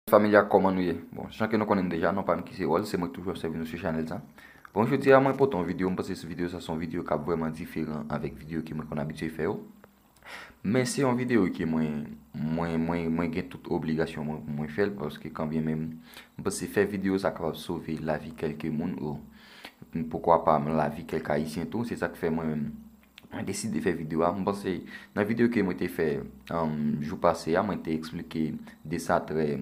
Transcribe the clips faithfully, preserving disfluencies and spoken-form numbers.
Familya, kòman nou ye? Bon, jan ke nou konnen deja, non pa m ki se Wòl, se mwen ki toujou ap sèvi nou sou chanèl sa. Bon, jodi a, mwen pote yon videyo, m panse videyo sa se yon videyo k ap vrèman diferan avèk videyo ke mwen konn abitye fè yo. Men se yon videyo ke mwen, mwen, mwen, mwen gen tout obligasyon mwen pou mwen fè l, paske kanbyen menm, m panse fè videyo sa kapab sove lavi kèlke moun, ou poukwa pa lavi kèk Ayisyen tou, se sa k fè mwen menm, mwen deside fè videyo a. M panse nan videyo ke mwen te fè, um, jou pase a, mwen te eksplike de sa trè,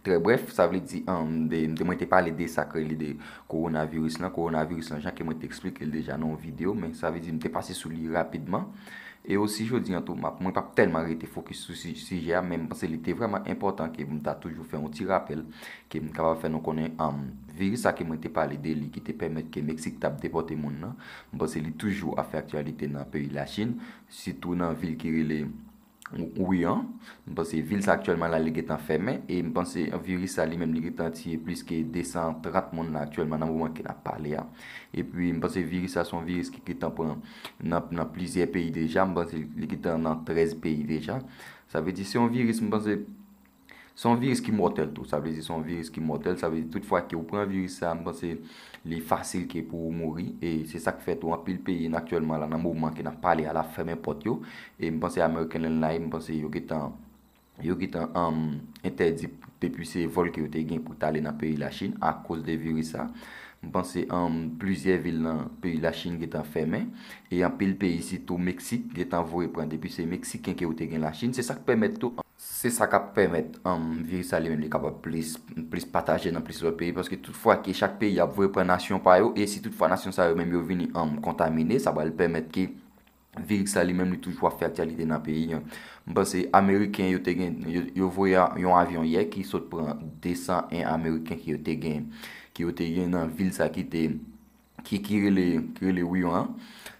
trè brèf, sa vle di, um, de, de, mwen te pale de sa k rele de kowonaviris lan. Kowonaviris lan, jan ke mwen te eksplike l deja nan yon videyo, men sa vle di m te pase sou li rapidman. E osi jodi an tou, m ap, mwen p ap tèlman rete fokis sou si-, sijè a, men m panse li te vrèman enpòtan ke m ta toujou fè yon ti rapèl, ke m kapab fè nou konnen, um, viris sa ke mwen te pale de li, ki te pèmèt ke Meksik t ap depòte moun nan. M panse li toujou ap fè aktyalite nan peyi Lachin, sitou nan vil ki rele Wuhan. M panse vil sa aktyèlman la, li gentan fèmen, e m panse viris sa li menm li gentan tiye plis ke de san trant moun la aktyèlman nan moman ke n ap pale a. Epi m panse viris sa se yon viris ki gentan pran nan, nan plizyè peyi deja. M panse li gentan nan trèz peyi deja. Sa vle di se yon viris, m panse se yon viris ki mòtèl tou. Sa vle di se yon viris ki mòtèl. Sa vle di tout fwa ke ou pran viris sa, m panse li fasil ke pou ou mouri. E se sa k fè tou anpil peyi n aktyèlman la, nan moman ke n ap pale a, l ap fèmen pòt yo. E m panse American Airlines, m panse yo gentan, yo gentan, um, entèdi depi se vòl ke yo te gen pou t ale nan peyi Lachin akoz de viris sa. M panse, um, plizyè vil nan peyi Lachin gentan fèmen. E anpil peyi, sitou Meksik, gentan voye pran depi se Meksiken ke yo te gen Lachin. Se sa k pèmèt tou, se sa k ap pèmèt, um, viris sa li menm li kapab plis, plis pataje nan plis lòt peyi, paske tout fwa ke chak peyi ap voye pran nasyon pa yo, e si tout fwa nasyon sa yo menm yo vini, um, kontamine, sa pral pèmèt ke viris sa li menm li toujou ap fè aktyalite nan peyi an. M panse Ameriken yo te gen, yo, yo voye a-, yon avyon yè ki sot pran de san en Ameriken ke yo te gen, ke yo te gen nan vil sa ki te, ki, ki rele, ki rele Wuhan an.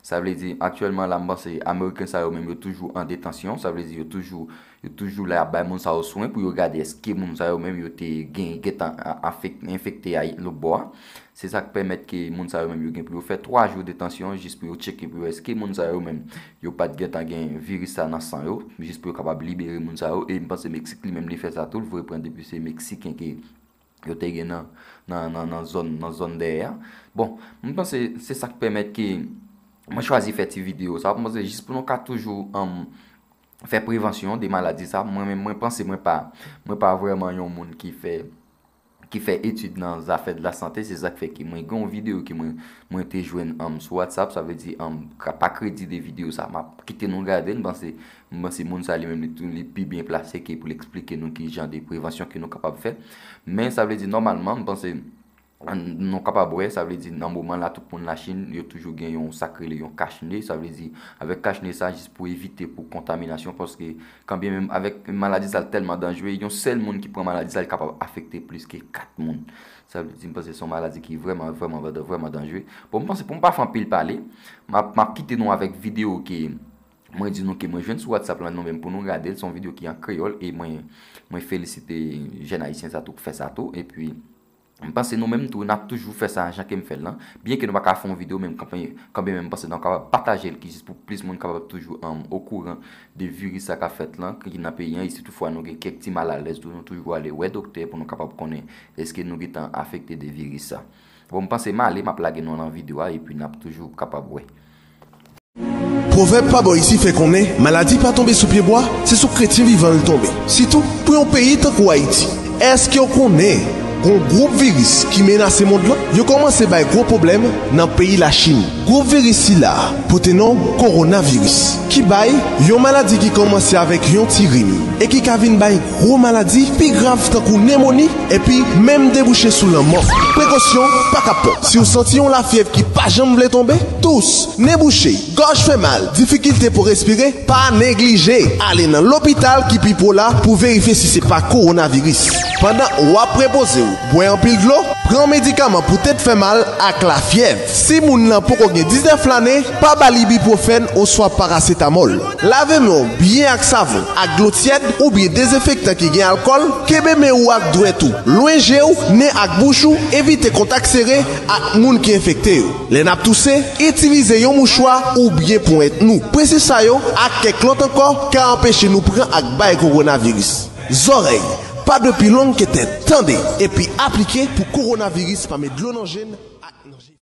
Sa vle di, aktyèlman la, m panse Ameriken sa yo menm yo toujou an detansyon. Sa vle di, yo toujou, yo toujou la ap bay moun sa yo swen pou yo gade èske moun sa yo menm yo te gen, gentan a-, afek-, enfekte a lòtbò a. Se sa k pèmèt ke moun sa yo menm yo gen pou yo fè twa jou detansyon jis pou yo tcheke pou yo èske moun sa yo menm yo pa t gentan gen viris sa nan san yo, jis pou yo kapab libere moun sa yo. E m panse Meksik li menm li fè sa tou, l voye pran depi se Meksiken ke yo te gen nan, nan, nan, nan zòn, nan zòn dèyè a. Bon, m panse se sa k pèmèt ke mwen chwazi fè ti videyo sa. M panse jis pou nou ka toujou, um, fè prevansyon de maladi sa. Mwen menm, mwen panse mwen pa, mwen pa vrèman yon moun ki fè, ki fè etid nan zafè de la sante. Se sa k fè ke mwen gen yon videyo ke mwen, mwen te jwenn, um, sou WhatsApp. Sa vle di, um, ka-, pa kredi de videyo sa, m ap kite nou gade l. M panse, m panse moun sa li menm li tou, li pi byen plase ke pou l eksplike nou ki jan de prevansyon ke nou kapab fè. Men sa vle di, nòmalman, m panse, nou kapab wè, sa vle di, nan moman la, tout moun Lachin, yo toujou gen yon sa k rele yon kachne. Sa vle di, avèk kachne sa, jis pou evite pou kontaminasyon, paske kanbyen menm avèk maladi sa, l tèlman danjere, yon sèl moun ki pran maladi sa, li kapab afekte plis ke kat moun. Sa vle di, m panse se yon maladi ki vrèman, vrèman, vrèman, vrèman danjere. Bon, m panse pou m pa fè anpil pale, m ap, m ap kite nou avèk videyo ke mwen di nou ke mwen jwenn sou WhatsApp la, nou menm pou nou gade l. Se yon videyo ki an kreyòl, e mwen, mwen felisite jèn ayisyen sa tou k fè sa tou. Epi, m panse nou menm tou, n ap toujou fè sa jan ke m fè l lan. Byen ke nou pa ka fè yon videyo, men kanpe-, kanmenm m panse n ap kapab pataje l, ki jis pou plis moun kapab toujou, um, okouran de viris sa k ap fèt lan, ki nan peyi an. E si toutfwa nou gen kèk ti malalèz tou, nou toujou ale wè doktè pou nou kapab konnen èske nou gentan afekte de viris sa. Bon, m panse m ale, m ap lage nou nan videyo a, epi n ap toujou kapab wè. Pwovèb pa bò isi fè konnen, maladi pa tonbe sou pye bwa, se sou kretyen vivan l tonbe. Sitou pou yon peyi tankou Ayiti. Èske w konnen gon gwoup viris ki menase mond lan? Yo kòmanse bay gwo pwoblèm nan peyi Lachin. Gwoup viris sila pote non kowonaviris, ki bay yon maladi ki kòmanse avèk yon ti rim e ki ka vin bay gwo maladi pi grav tankou nemoni, epi menm debouche sou lanmò. Prekosyon pa ka pran. Si w santi yon lafyèv ki pa janm vle tonbe, tous, nebouche, gòj fè mal, difikilte pou respire, pa neglije ale nan lopital ki pi pre w la pou verifye si se pa kowonaviris. Pandan w ap repoze w, bwè anpil dlo, pran medikaman pou tèt fè mal ak lafyèv. Si moun nan poko gen diznèf lane, pa ba l ibuprofèn oswa parasetamòl. Lave men w byen ak savon, ak dlo tyèd oubyen dezenfektan ki gen alkòl. Kenbe men ou ak dwèt ou lwen je w, nen ak bouch ou. Evite kontak sere ak moun ki enfekte yo. Lè n ap touse, itilize yon mouchwa oubyen ponyèt nou. Prensip sa yo ak kèk lòt ankò ka anpeche nou pran ak bay kowonaviris. Zòrèy, Pa dwe pi long ke tèt. Tande epi aplike pou kowonaviris pa met dlo nan je n ak nan je.